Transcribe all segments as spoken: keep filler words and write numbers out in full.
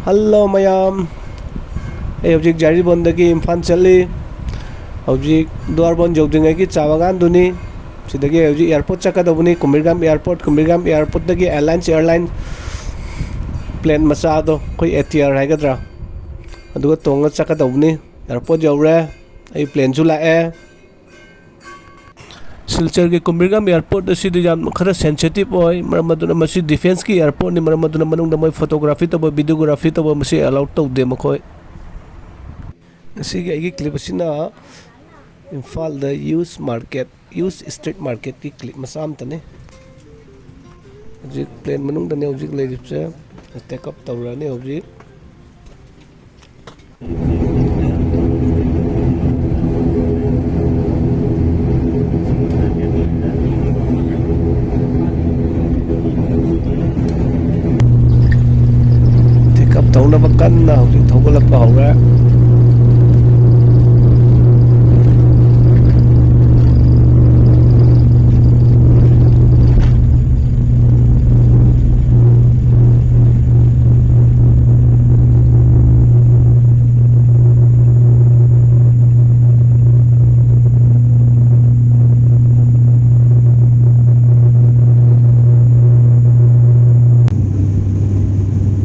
Hello ꯃꯌꯥꯝ, ꯑꯩ ꯍꯧꯖꯤꯛ ꯖꯥꯔꯤꯕꯣꯟꯗꯒꯤ ꯏꯝꯐꯥꯜ ꯆꯠꯂꯤ꯫ ꯍꯧꯖꯤꯛ ꯗꯨꯋꯥꯔꯕꯣꯟ ꯌꯧꯗ꯭ꯔꯤꯉꯩꯒꯤ ꯆꯥ ꯕꯒꯥꯟꯗꯨꯅꯤ꯫ ꯁꯤꯗꯒꯤ ꯍꯧꯖꯤꯛ ꯑꯦꯌꯥꯔꯄꯣꯔꯠ ꯆꯠꯀꯗꯧꯕꯅꯤ, ꯀꯨꯝꯕꯤꯔꯒꯥꯝ ꯑꯦꯌꯥꯔꯄꯣꯔꯠ꯫ ꯀꯨꯝꯕꯤꯔꯒꯥꯝ ꯑꯦꯌꯥꯔꯄꯣꯔꯠꯇꯒꯤ ꯑꯦꯌꯥꯔꯂꯥꯏꯟꯁ, ꯑꯦꯌꯥꯔꯂꯥꯏꯟ ꯄ꯭ꯂꯦꯟ ꯃꯆꯥꯗꯣ, ꯑꯩꯈꯣꯏ ꯑꯦ ꯇꯤ ꯑꯥꯔ ꯍꯥꯏꯒꯗ꯭ꯔꯥ, ꯑꯗꯨꯒ ꯇꯣꯡꯉ ꯆꯠꯀꯗꯧꯕꯅꯤ꯫ ꯑꯦꯌꯥꯔꯄꯣꯔꯠ ꯌꯧꯔꯦ, ꯑꯩ ꯄ꯭ꯂꯦꯟꯁꯨ ꯂꯥꯛꯑꯦ꯫ ꯁꯤꯜꯆꯔꯒꯤ ꯀꯨꯝꯕꯤꯔꯒꯥꯝ ꯑꯦꯌꯥꯔꯄꯣꯔꯠ ꯑꯁꯤꯗꯤ ꯌꯥꯝ ꯈꯔ ꯁꯦꯟꯁꯤꯇꯤꯚ ꯑꯣꯏ, ꯃꯔꯝ ꯑꯗꯨꯅ ꯃꯁꯤ ꯗꯤꯐꯦꯟꯁꯀꯤ ꯑꯦꯌꯥꯔꯄꯣꯔꯠꯅꯤ, ꯃꯔꯝ ꯑꯗꯨꯅ ꯃꯅꯨꯡꯗ ꯃꯣꯏ ꯐꯣꯇꯣꯒ꯭ꯔꯥꯐꯤ ꯇꯧꯕ, ꯚꯤꯗꯤꯑꯣꯒ꯭ꯔꯥꯐꯤ ꯇꯧꯕ ꯃꯁꯤ ꯑꯦꯂꯥꯎꯠ ꯇꯧꯗꯦ ꯃꯈꯣꯏ꯫ ꯉꯁꯤꯒꯤ ꯑꯩꯒꯤ ꯀ꯭ꯂꯤꯞ ꯑꯁꯤꯅ ꯏꯝꯐꯥꯜꯗ ꯌꯨꯁ ꯃꯥꯔꯀꯦꯠ, ꯌꯨꯁ ꯁ꯭ꯇ꯭ꯔꯤꯠ ꯃꯥꯔꯀꯦꯠꯀꯤ ꯀ꯭ꯂꯤꯞ ꯃꯆꯥ ꯑꯃꯇꯅꯤ꯫ ꯍꯧꯖꯤꯛ ꯄ꯭ꯂꯦꯟ ꯃꯅꯨꯡꯗꯅꯦ ꯍꯧꯖꯤꯛ ꯂꯩꯔꯤꯕꯁꯦ꯫ ꯇꯦꯛ ꯑꯞ ꯇꯧꯔꯅꯤ ꯍꯧꯖꯤꯛ꯫ ꯇꯦꯛ ꯑꯞ ꯇꯧꯅꯕ ꯀꯟꯅ ꯍꯧꯖꯤꯛ ꯊꯧꯒꯠꯂꯛꯄ ꯍꯧꯔꯦ꯫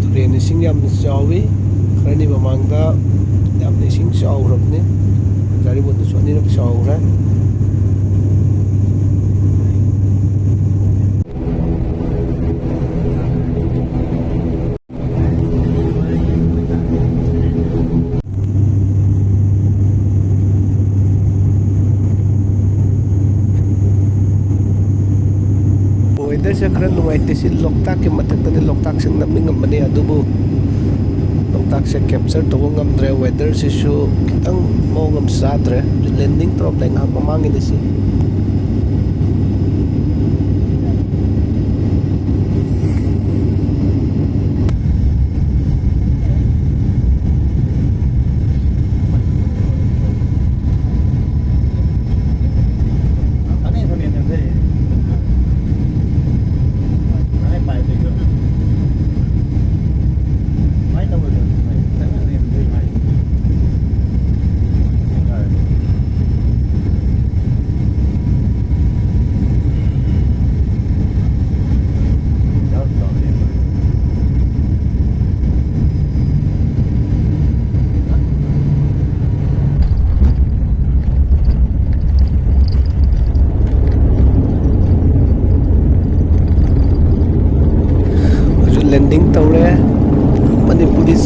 ꯇꯨꯔꯦꯟ ꯏꯁꯤꯡ ꯌꯥꯝꯅ ꯆꯥꯎꯏ꯫ ꯈꯔꯅꯤ ꯃꯃꯥꯡꯗ ꯌꯥꯝꯅ ꯏꯁꯤꯡ ꯆꯥꯎꯈ꯭ꯔꯕꯅꯤ꯫ ꯖꯥꯔꯤꯕꯣꯠꯇꯁꯨ ꯑꯅꯤꯔꯛ ꯆꯥꯎꯈ꯭ꯔꯦ꯫ ꯋꯦꯗꯔꯁꯦ ꯈꯔ ꯅꯨꯡꯉꯥꯏꯇꯦ꯫ ꯁꯤ ꯂꯣꯛꯇꯥꯛꯀꯤ ꯃꯊꯛꯇꯅꯤ, ꯂꯣꯛꯇꯥꯛꯁꯦ ꯅꯝꯅꯤꯡꯉꯝꯕꯅꯤ, ꯑꯗꯨꯕꯨ ꯂꯣꯛꯇꯥꯛꯁꯦ ꯀꯦꯞꯆꯔ ꯇꯧꯕ ꯉꯝꯗ꯭ꯔꯦ꯫ ꯋꯦꯗꯔꯁꯤꯁꯨ ꯈꯤꯇꯪ ꯃꯑꯣꯡ ꯑꯃ ꯆꯥꯗ꯭ꯔꯦ꯫ ꯂꯦꯟꯗꯤꯡ ꯇꯧꯔꯝꯗꯥꯏ ꯉꯥꯏꯍꯥꯛ ꯃꯃꯥꯡꯒꯤꯅꯤ ꯁꯤ꯫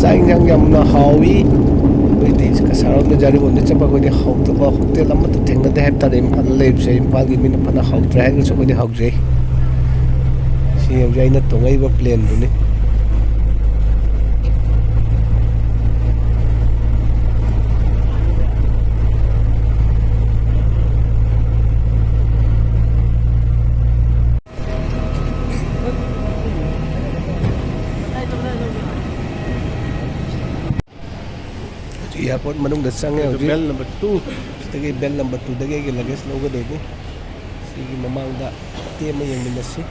ꯆꯥꯛ ꯏꯟꯁꯥꯡ ꯌꯥꯝꯅ ꯍꯥꯎꯏ꯫ ꯑꯩꯈꯣꯏꯗꯤ ꯀꯁꯥꯔꯣꯝꯗ ꯖꯥꯔꯤꯕꯣꯝꯗ ꯆꯠꯄ ꯑꯩꯈꯣꯏꯗꯤ ꯍꯥꯎꯇꯕ ꯍꯣꯇꯦꯜ ꯑꯃꯠꯇ ꯊꯦꯡꯅꯗꯦ ꯍꯥꯏꯕ ꯇꯥꯔꯦ꯫ ꯏꯝꯐꯥꯜꯗ ꯂꯩꯕꯁꯦ ꯏꯝꯐꯥꯜꯒꯤ ꯃꯤꯅ ꯐꯅ ꯍꯥꯎꯇ꯭ꯔꯦ ꯍꯥꯏꯔꯒꯁꯨ ꯑꯩꯈꯣꯏꯗꯤ ꯍꯥꯎꯖꯩ꯫ ꯁꯤ ꯍꯧꯖꯤꯛ ꯑꯩꯅ ꯇꯣꯡꯉꯛꯏꯕ ꯄ꯭ꯂꯦꯟꯗꯨꯅꯤ꯫ ꯍꯧꯖꯤꯛ ꯑꯦꯌꯥꯔꯄꯣꯔꯠ ꯃꯅꯨꯡꯗ ꯆꯪꯉꯦ꯫ ꯍꯧꯖꯤꯛ bell number two꯫ ꯁꯤꯗꯒꯤ bell number two ꯗꯒꯤ ꯑꯩꯒꯤ luggage ꯂꯧꯒꯗꯣꯏꯅꯤ꯫ ꯁꯤꯒꯤ ꯃꯃꯥꯡꯗ ꯃꯇꯦꯛ ꯑꯃ ꯌꯦꯡꯃꯤꯟꯅꯁꯤ꯫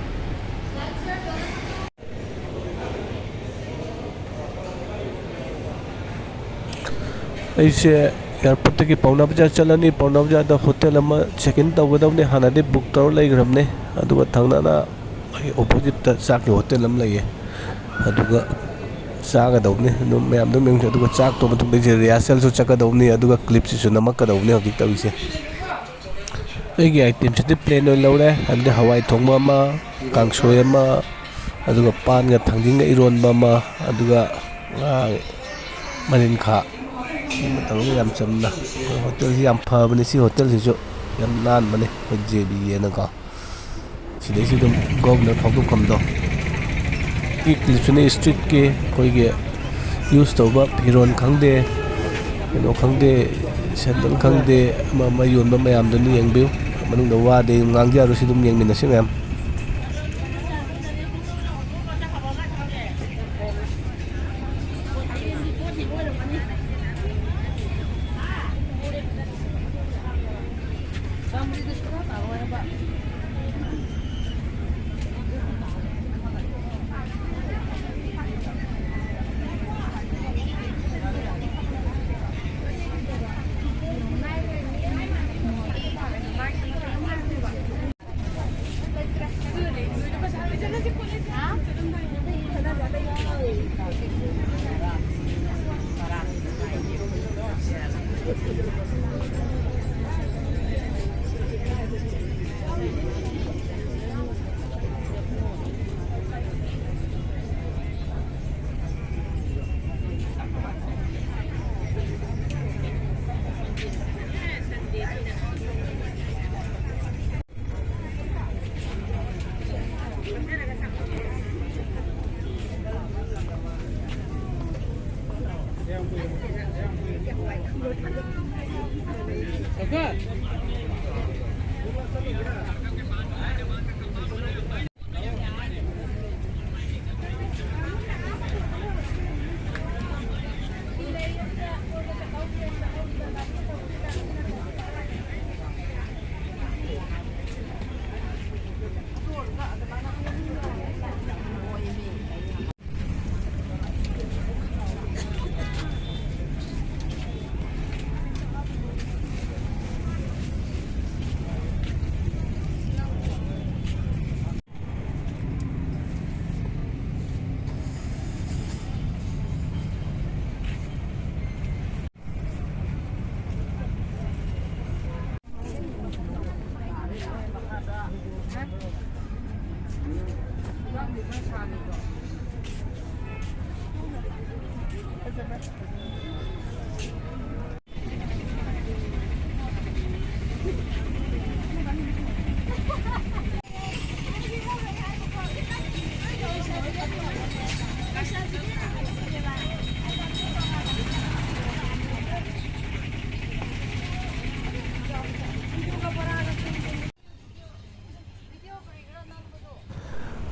ꯑꯩꯁꯦ ꯑꯦꯌꯥꯔꯄꯣꯔꯠꯇꯒꯤ ꯄꯥꯎꯅꯥ ꯕꯖꯥꯔ ꯆꯠꯂꯅꯤ꯫ ꯄꯥꯎꯅꯥ ꯕꯖꯥꯔꯗ ꯍꯣꯇꯦꯜ ꯑꯃ check in ꯇꯧꯒꯗꯕꯅꯤ꯫ ꯍꯥꯟꯅꯗꯤ book ꯇꯧꯔ ꯂꯩꯈ꯭ꯔꯕꯅꯤ꯫ ꯑꯗꯨꯒ ꯊꯪꯅꯅ ꯑꯩ opposite ꯇ ꯆꯥꯛꯀꯤ ꯍꯣꯇꯦꯜ ꯑꯃ ꯂꯩꯌꯦ꯫ ꯑꯗꯨꯒ ꯆꯥꯒꯗꯧꯕꯅꯤ꯫ ꯑꯗꯨꯝ ꯃꯌꯥꯝ ꯑꯗꯨꯝ ꯌꯦꯡꯁꯤ꯫ ꯑꯗꯨꯒ ꯆꯥꯛ ꯇꯣꯛꯑ ꯃꯇꯨꯡꯗ ꯑꯩꯁꯦ rehearsal ꯁꯨ ꯆꯠꯀꯗꯧꯕꯅꯤ꯫ ꯑꯗꯨꯒ clip ꯁꯤꯁꯨ ꯅꯝꯃꯛꯀꯗꯧꯕꯅꯤ ꯍꯧꯖꯤꯛ ꯇꯧꯔꯤꯁꯦ꯫ ꯑꯩꯒꯤ item ꯁꯤꯗꯤ plain ꯑꯣꯏꯅ ꯂꯧꯔꯦ꯫ ꯍꯥꯏꯕꯗꯤ ꯍꯋꯥꯏ ꯊꯣꯡꯕ ꯑꯃ, ꯀꯥꯡꯁꯣꯏ ꯑꯃ, ꯑꯗꯨꯒ ꯄꯥꯟꯒ ꯊꯥꯡꯖꯤꯡꯒ ꯏꯔꯣꯟꯕ ꯑꯃ, ꯑꯗꯨꯒ ꯉꯥ ꯃꯔꯤꯟꯈꯥ ꯑꯃ ꯇꯧꯔꯒ ꯌꯥꯝ ꯆꯝꯅ꯫ ꯑꯩꯈꯣꯏ ꯍꯣꯇꯦꯜꯁꯤ ꯌꯥꯝ ꯐꯕꯅꯤ꯫ ꯁꯤ ꯍꯣꯇꯦꯜꯁꯤꯁꯨ ꯌꯥꯝ ꯅꯥꯟꯕꯅꯤ, ꯑꯩꯈꯣꯏ ꯖꯦ ꯕꯤ ꯑꯦꯅꯀꯣ꯫ ꯁꯤꯗꯩꯁꯤ ꯑꯗꯨꯝ ꯒꯣꯚꯔꯅꯔ ꯐꯥꯎꯗꯣꯛꯐꯝꯗꯣ꯫ ꯀꯤ clip ꯁꯤꯅ street ꯀꯤ ꯑꯩꯈꯣꯏꯒꯤ use ꯇꯧꯕ ꯐꯤꯔꯣꯜ ꯈꯪꯗꯦ, ꯀꯩꯅꯣ ꯈꯪꯗꯦ, sandal ꯈꯪꯗꯦ, ꯑꯃ ꯑꯃ ꯌꯣꯟꯕ ꯃꯌꯥꯝꯗꯨꯅ ꯌꯦꯡꯕꯤꯌꯨ꯫ ꯃꯅꯨꯡꯗ ꯋꯥꯗꯤ ꯑꯗꯨꯝ ꯉꯥꯡꯖꯔꯣꯏ, ꯁꯤ ꯑꯗꯨꯝ ꯌꯦꯡꯃꯤꯟꯅꯁꯤ ꯃꯌꯥꯝ꯫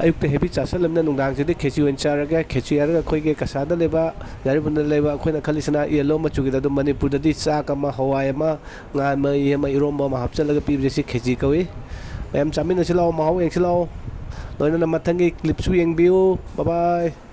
ꯑꯌꯨꯛꯇ heavy ꯆꯥꯁꯜꯂꯝꯅꯤꯅ ꯅꯨꯡꯗꯥꯡꯁꯤꯗꯤ ꯈꯦꯆꯤ ꯑꯣꯏꯅ ꯆꯥꯔꯒꯦ꯫ ꯈꯦꯆꯤ ꯍꯥꯏꯔꯒ ꯑꯩꯈꯣꯏꯒꯤ ꯀꯁꯥꯔꯗ ꯂꯩꯕ, ꯌꯥꯏꯔꯤꯄꯣꯛꯅ ꯂꯩꯕ, ꯑꯩꯈꯣꯏꯅ ꯈꯜꯂꯤꯁꯤꯅ yellow ꯃꯆꯨꯒꯤꯗ ꯑꯗꯨꯝ, ꯃꯅꯤꯄꯨꯔꯗꯗꯤ ꯆꯥꯛ ꯑꯃ, ꯍꯋꯥꯏ ꯑꯃ, ꯉꯥ ꯃꯍꯤ ꯑꯃ, ꯏꯔꯣꯝꯕ ꯑꯃ ꯍꯥꯞꯆꯤꯜꯂꯒ ꯄꯤꯕꯁꯦ ꯁꯤ ꯈꯦꯆꯤ ꯀꯧꯏ꯫ ꯃꯌꯥꯝ ꯆꯥꯃꯤꯟꯅꯁꯤ ꯂꯥꯛꯑꯣ, ꯃꯍꯥꯎ ꯌꯦꯡꯁꯤ ꯂꯥꯛꯑꯣ꯫ ꯂꯣꯏꯅꯅ ꯃꯊꯪꯒꯤ clipꯁꯨ ꯌꯦꯡꯕꯤꯌꯨ꯫ Bye bye꯫